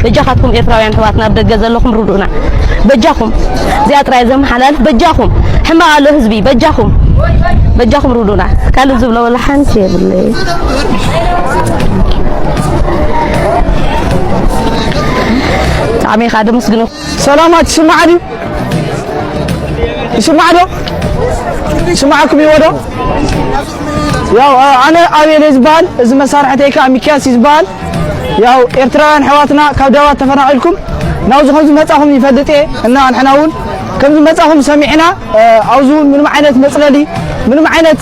በጃኻትኩም ኤርትራውያን ኣሕዋትና ኣብ ደገ ዘለኹም ርድኡና። በጃኹም። እዚኣ ጥራይ ዘመሓላልፍ በጃኹም። ሕማቕ ኣሎ ህዝቢ በጃኹም። በጃኹም ርድኡና። ካልእ ዝብሎ ወላ ሓንቲ የብለይ። ብጣዕሚ ኢኻ ደመስግነኩም። ሰላማት ይስማዕ ድዩ? ይስማዕ ዶ? ይስማዓኩም ይወ ዶ? ያው ኣነ ኣቤል እየ ዝበሃል፣ እዚ መሳርሕተይ ከዓ ሚኪያስ እዩ ዝበሃል። ያው ኤርትራውያን ኣሕዋትና ካብ ዳባት ተፈናቒልኩም ናብዚ ከም ዝመጻኹም ይፈልጥ እየ እና ንሕና እውን ከም ዝመጻኹም ሰሚዕና ኣብዚ እውን ምንም ዓይነት መጽለሊ ምንም ዓይነት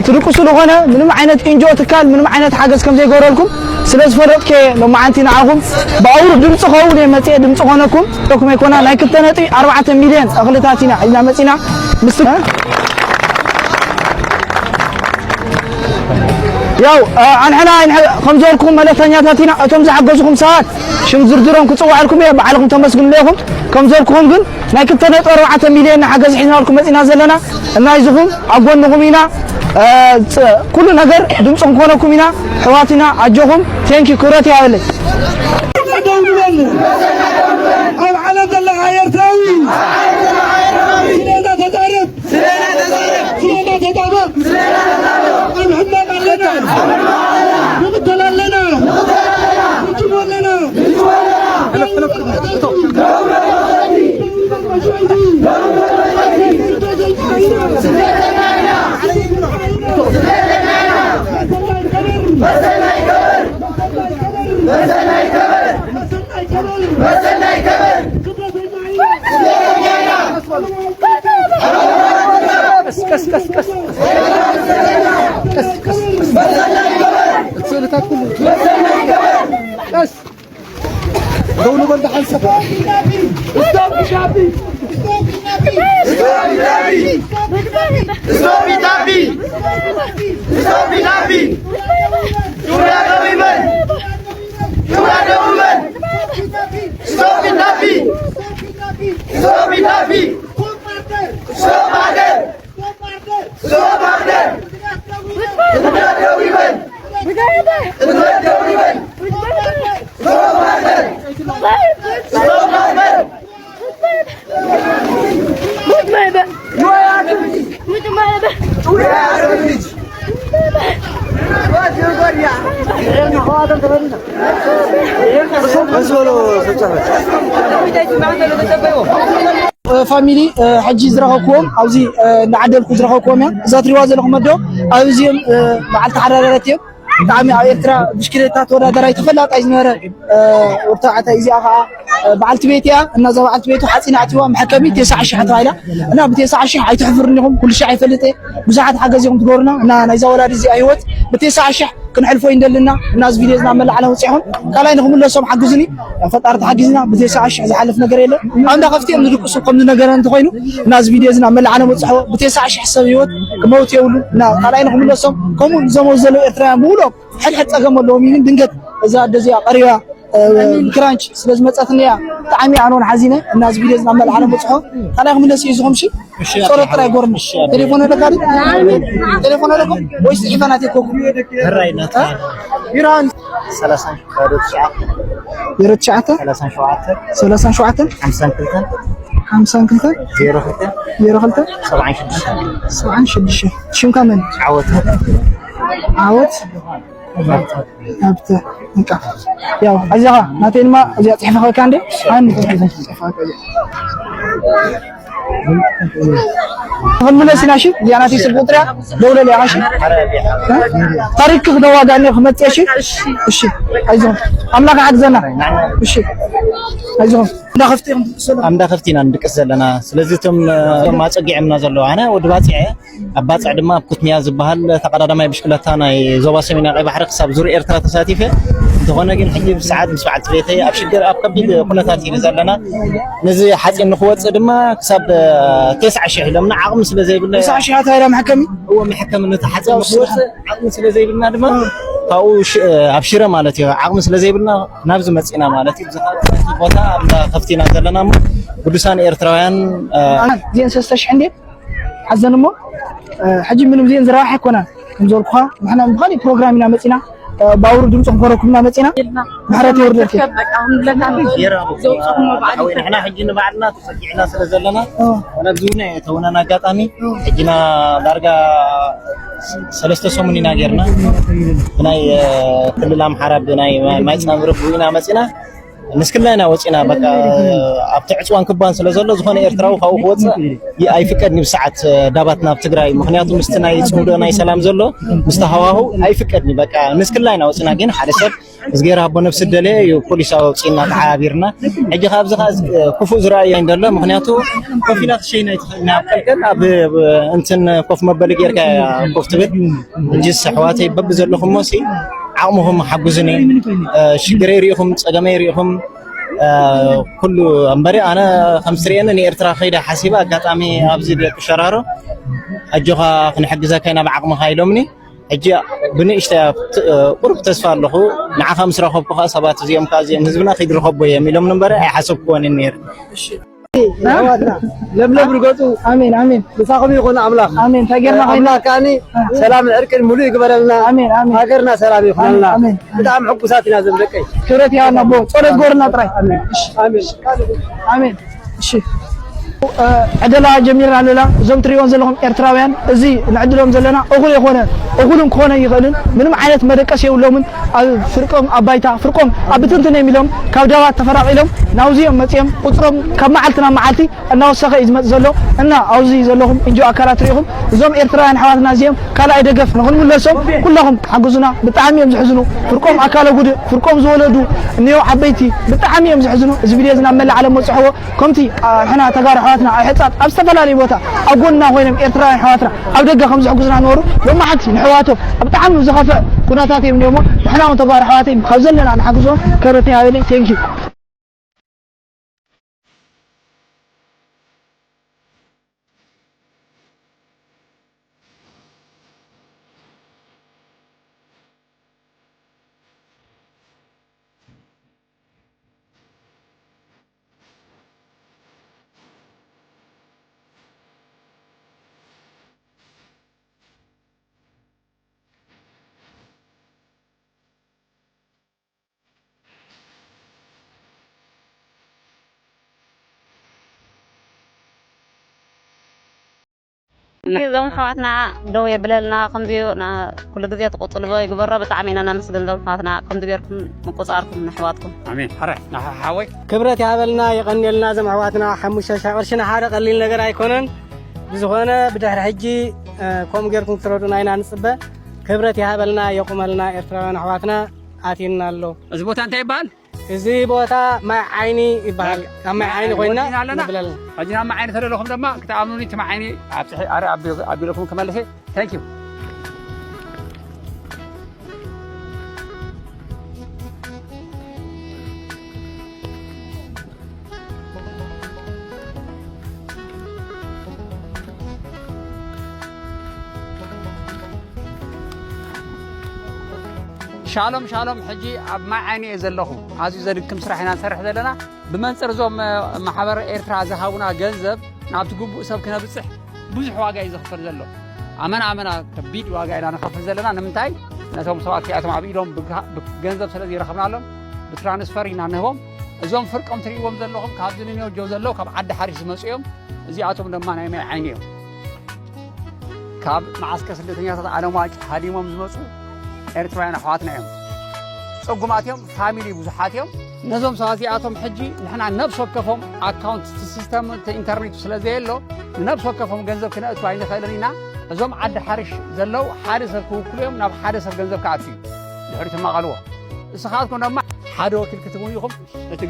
ትድቅሱ ዝኾነ ምንም ዓይነት ኢንጆ ትካል ምንም ዓይነት ሓገዝ ከም ዘይገበረልኩም ስለ ዝፈለጥኩ እየ ሎማዓንቲ ንዓኹም ብኣውሩ ድምፂ ኸውን እየ መፅየ ድምፂ ኮነኩም ኩም ኣይኮና ናይ ክልተ ነጥቢ ኣርባዕተ ሚልዮን እኽልታት ኢና ሒዝና መፂና ምስ ያው ኣንሕና ከም ዝበልኩም መለተኛታት ኢና እቶም ዝሓገዝኩም ሰባት ሽም ዝርዝሮም ክፅዋዕልኩም እየ ባዕልኩም ተመስግኑ ኢኹም ከም ዝበልኩም ግን ናይ ክልተ ነጥቢ ኣርባዕተ ሚልዮን ሓገዝ ሒዝናልኩም መፂና ዘለና እና ይዝኹም ኣብ ጎንኹም ኢና ኩሉ ነገር ድምፂ ክንኮነኩም ኢና ሕዋትና ኣጆኹም ቴንኪ ክብረት ይሃበለይ ደው ንበል ኣብ ዓለም ዘለኻ ኤርትራዊ ስለና ተዛረብ ስለና ተዛረብ ኣብ ሕማቕ ኣለና ንቕተል ኣለና ንጅሞ ኣለና ፋሚሊ ሕጂ ዝረኸብኩዎም ኣብዚ እናዓደልኩ ዝረኸብኩዎም እዮም። እዛ ትሪዋ ዘለኹም ኣዶ ኣብዚኦም በዓል ተሓዳዳረት እዮም። ብጣዕሚ ኣብ ኤርትራ ብሽክሌታ ተወዳደራይ ተፈላጣይ ዝነበረ ወርታዕታ እዚኣ ከዓ በዓልቲ ቤት እያ እና እዛ በዓልቲ ቤቱ ሓፂን ኣትዋ መሐከሚ ቴስዓ ሽሕ ተባሂላ እና ብቴስዓ ሽሕ ኣይትሕፍርን ኢኹም ኩሉ ሻዕ ይፈልጥ እየ ብዙሓት ሓገዝ ኢኹም ትገብሩና እና ናይዛ ወላዲ እዚኣ ህይወት ብቴስዓ ሽሕ ክንሕልፎ ይንደልና እና እዚ ቪድዮ ዝና መላዓለ ወፂኹም ካልኣይ ንክምለሶም ሓግዙኒ ፈጣሪ ተሓጊዝና ብቴስዓ ሽሕ ዝሓልፍ ነገር የለ ኣብ እንዳ ከፍቲ እዮም ዝድቅሱ ከም ዝነገረ እንተኮይኑ እና እዚ ቪድዮ ዝና መላዓለ ወፅሖ ብቴስዓ ሽሕ ሰብ ህይወት ክመውት የብሉ እና ካልኣይ ንክምለሶም ከምኡ ዘመው ዘለዉ ኤርትራውያን ብሙሉኦም ሕድሕድ ጸገም ኣለዎም እዩ ግን ድንገት እዛ ኣደ እዚኣ ቀሪባ ብክራንች ስለ ዝመጸትኒ እያ ብጣዕሚ ኣነ እውን ሓዚነ እና እዚ ቪድዮ ዝና መላዓለ ወፅሖ ካልኣይ ክምለስ እዩ ዝኹም ሺ ጸሎት ጥራይ ጎርኒ ቴሌፎን ኣለካ ዲ ቴሌፎን ኣለኩም ወይስ ጽሒፈ ናቴኮኩም ራይ ናታ ቢራን ሰላሳ ዜሮ ትሽዓተ ዜሮ ትሽዓተ ሰላሳ ሸውዓተ ሰላሳ ሸውዓተ ሓምሳ ክልተ ሓምሳ ክልተ ዜሮ ክልተ ዜሮ ክልተ ሰብዓን ሽዱሽተ ሰብዓን ሽዱሽተ ሽምካ መን ዓወት ዓወት ኣብተ እንቃ ያው ኣዚኻ ናተይ ድማ እዚኣ ጽሕፈኸካ እንዴ ኣን ክንምለስ ኢና እሺ እዚኣ ናተይ ስልክ ቁጥርያ ደውለል እያ እሺ ታሪክ ክነዋጋኒ ክመጽእ እሺ እሺ ኣይዞም ኣምላኽ ሓግዘና እሺ ኣይዞም እንዳ ከፍቲ እንዳ ከፍቲ ኢና ንድቅስ ዘለና ስለዚ እቶም ማፀጊዖምና ዘለዉ ኣነ ወዲ ባፅዐ ኣብ ባፅዕ ድማ ኣብ ኩትንያ ዝበሃል ተቐዳዳማይ ብሽክለታ ናይ ዞባ ሰሜናዊ ቀይ ባሕሪ ክሳብ ዙር ኤርትራ ተሳቲፈ እንተኾነ ግን ሕጂ ብሰዓት ምስ በዓልቲ ቤተይ ኣብ ሽግር ኣብ ከቢድ ኩነታት ኢና ዘለና ነዚ ሓፂን ንክወፅእ ድማ ክሳብ ተስዓ ሽሕ ኢሎምና ዓቕሚ ስለ ዘይብልና ተስዓ ሽሕ ኣታ ኢላ መሐከሚ እዎ መሐከሚ ነቲ ሓፂን ንክወፅእ ዓቕሚ ስለ ዘይብልና ድማ ካብኡ ኣብ ሽረ ማለት እዩ ዓቕሚ ስለ ዘይብልና ናብዚ መፂና ማለት እዩ ቦታ ኣብ ከፍቲና ዘለና እሞ ቅዱሳን ኤርትራውያን እዚአን ሰለስተ ሽሕ እንዴ ሓዘን እሞ ሕጂ ምንም ዜን ዝረባሕ ኣይኮናን ከም ዝበልኩኻ ንሕና ብኻሊእ ፕሮግራም ኢና መፂና ባቡር ድምፂ ክንኮረኩም ኢና መፂና። ምሕረት ይወርደልኪ። ንሕና ሕጂ ንባዕልና ተፀጊዕና ስለ ዘለና ነዚ እውን እተውነን ኣጋጣሚ ሕጂና ዳርጋ ሰለስተ ሰሙን ኢና ጌርና። ብናይ ክልል ኣምሓራ ብናይ ማይ ፃምሪ ብኢና መፂና። ንስክላ ኢና ወፂና። በቃ ኣብቲ ዕፅዋን ክባን ስለ ዘሎ ዝኾነ ኤርትራዊ ካብኡ ክወፅእ ኣይፍቀድኒ ብሰዓት ዳባት ናብ ትግራይ። ምክንያቱ ምስቲ ናይ ፅምዶ ናይ ሰላም ዘሎ ምስቲ ሃዋሁ ኣይፍቀድኒ። በቃ ንስክላ ኢና ወፂና። ግን ሓደ ሰብ እዝጌር ኣቦ ነብሲ ደለ እዩ ፖሊስ ኣውፂና ተሓባቢርና። ሕጂ ካብዚ ከዓ ክፉእ ዝረኣየ እንደሎ ምክንያቱ ኮፊላ ክሸይና ይትኽእልና ኣብ ቀልቀል ኣብ እንትን ኮፍ መበሊ ጌርካ ኮፍ ትብል። እንጂ ኣሕዋተይ በብ ዘለኹሞ ሲ ዓቕምኹም ሓጉዝኒ። ሽግረይ ሪኢኹም ፀገመይ ሪኢኹም ኩሉ እምበሪ ኣነ ከም ትርእየኒ ንኤርትራ ከይደ ሓሲበ ኣጋጣሚ ኣብዚ ደቂ ሸራሮ ኣጆኻ ክንሕግዘካ ኢና ብዓቕምኻ ኢሎምኒ። ሕጂ ብንእሽተይ ቁሩብ ተስፋ ኣለኹ። ንዓኻ ምስ ረኸብኩ ከዓ ሰባት እዚኦም ከዓ እዚኦም ህዝብና ከይድረኸቦ እዮም ኢሎም እምበሪ ኣይሓሰብክዎን ነይረ። ለምለም ርገፁ። ኣሜን ኣሜን። ምሳኹም ይኹን ኣምላኽ። ኣሜን። እንታይ ጌርና ኮይና? ኣምላኽ ከዓኒ ሰላምን ዕርቅን ሙሉእ ይግበረልና። ኣሜን ኣሜን። ሃገርና ሰላም ይኹነልና። ኣሜን። ብጣዕሚ ሕጉሳት ኢና ዘም ደቀይ። ክብረት ይሃበና ኣቦ። ጸሎት ግበሩልና ጥራይ። ኣሜን ኣሜን። ኣሜን። እሺ። ዕደላ ጀሚርና ኣለና። እዞም ትሪእዎም ዘለኹም ኤርትራውያን እዚ ንዕድሎም ዘለና እኹል የኾነ እኹልን ክኾነ ይኽእልን ምንም ዓይነት መደቀስ የብሎምን። ኣብ ፍርቆም ኣብ ባይታ ፍርቆም ኣብ ብትንትን እዮም ኢሎም ካብ ዳባት ተፈናቒሎም ናብዚኦም መፂኦም ቁፅሮም ካብ መዓልቲ ናብ መዓልቲ እናወሰኸ እዩ ዝመፅእ ዘሎ። እና ኣብዚ ዘለኹም እንጂኦ ኣካላት ርኢኹም እዞም ኤርትራውያን ኣሕዋትና እዚኦም ካልኣይ ደገፍ ንኽንምለሶም ኩላኹም ሓግዙና። ብጣዕሚ እዮም ዝሕዝኑ። ፍርቆም ኣካለ ጉድእ ፍርቆም ዝወለዱ እኒኦ ዓበይቲ ብጣዕሚ እዮም ዝሕዝኑ። እዚ ቪድዮ እዚ ናብ መላእ ዓለም ወፅሕዎ። ከምቲ ንሕና ተጋሩ ኣሕዋትና ኣብ ሕፃት ኣብ ዝተፈላለዩ ቦታ ኣብ ጎንና ኮይኖም ኤርትራውያን ኣሕዋትና ኣብ ደገ ከም ዝሕግዙና ነበሩ። ሎማዓንቲ ንሕዋቶም ኣብ ብጣዕሚ ዝኸፍእ ኩነታት እዮም እኒኦሞ። ንሕና እውን ተጋሩ ኣሕዋተይ ካብ ዘለና ንሓግዞም። ክብረት ይሃበለይ። Thank you። እዞም ኣሕዋትና ደው የብለልና ከምዚዩ ኩሉ ግዜ ትቕፅልዎ ይግበሮ። ብጣዕሚ ኢና ነመስግን እዞም ኣሕዋትና ከምዚ ጌርኩም ምቁፃርኩም ንኣሕዋትኩም። ኣሜን። ሕረ ሓወይ ክብረት ይሃበልና የቐንየልና። እዞም ኣሕዋትና ሓሙሽተ ሽሕ ቅርሺ ንሓደ ቀሊል ነገር ኣይኮነን። ብዝኾነ ብድሕሪ ሕጂ ከምኡ ጌርኩም ክትረዱና ኢና ንፅበ። ክብረት ይሃበልና የቑመልና ኤርትራውያን ኣሕዋትና ኣትዩና ኣሎ። እዚ ቦታ እንታይ ይበሃል? እዚ ቦታ ማይ ዓይኒ ይበሃል። ኣብ ማይ ዓይኒ ኮይና ንብለልና። ሕጂ ናብ ማይ ዓይኒ ተደለኹም ድማ ክትኣምኑኒ እቲ ማይ ዓይኒ ኣብፅሒ ኣረ ኣቢለኩም ክመልሰ። Thank you። ሻሎም ሻሎም። ሕጂ ኣብ ማይ ዓይኒ እየ ዘለኹ። ኣዝዩ ዘድክም ስራሕ ኢና ንሰርሕ ዘለና። ብመንፅር እዞም ማሕበር ኤርትራ ዝሃቡና ገንዘብ ናብቲ ግቡእ ሰብ ክነብፅሕ ብዙሕ ዋጋ እዩ ዘኽፈል ዘሎ። ኣመና ኣመና ከቢድ ዋጋ ኢና ንኸፍል ዘለና። ንምንታይ? ነቶም ሰባት እቲኣቶም ኣብ ኢዶም ብገንዘብ ስለ ዘይረኸብናሎም ብትራንስፈር ኢና ንህቦም። እዞም ፍርቆም ትርእይዎም ዘለኹም ካብዚ ንኔውጆ ዘለዉ ካብ ዓዲ ሓሪሽ ዝመፁ እዮም። እዚኣቶም ድማ ናይ ማይ ዓይኒ እዮም። ካብ መዓስከር ስደተኛታት ኣለምዋጭ ሃዲሞም ዝመፁ ኤርትራውያን ኣሕዋትና እዮም። ፅጉማት እዮም፣ ፋሚሊ ብዙሓት እዮም። ነዞም ሰባት እዚኣቶም ሕጂ ንሕና ነብሲ ወከፎም ኣካውንት እቲ ሲስተም እቲ ኢንተርኔቱ ስለ ዘየሎ ንነብሲ ወከፎም ገንዘብ ክነእቱ ኣይንኽእልን ኢና። እዞም ዓዲ ሓርሽ ዘለዉ ሓደ ሰብ ክውክሉ እዮም፣ ናብ ሓደ ሰብ ገንዘብ ክኣቱ እዩ። ድሕሪ ትማቐልዎ እስኻትኩም ድማ ሓደ ወኪል ክትህቡን ኢኹም። እቲ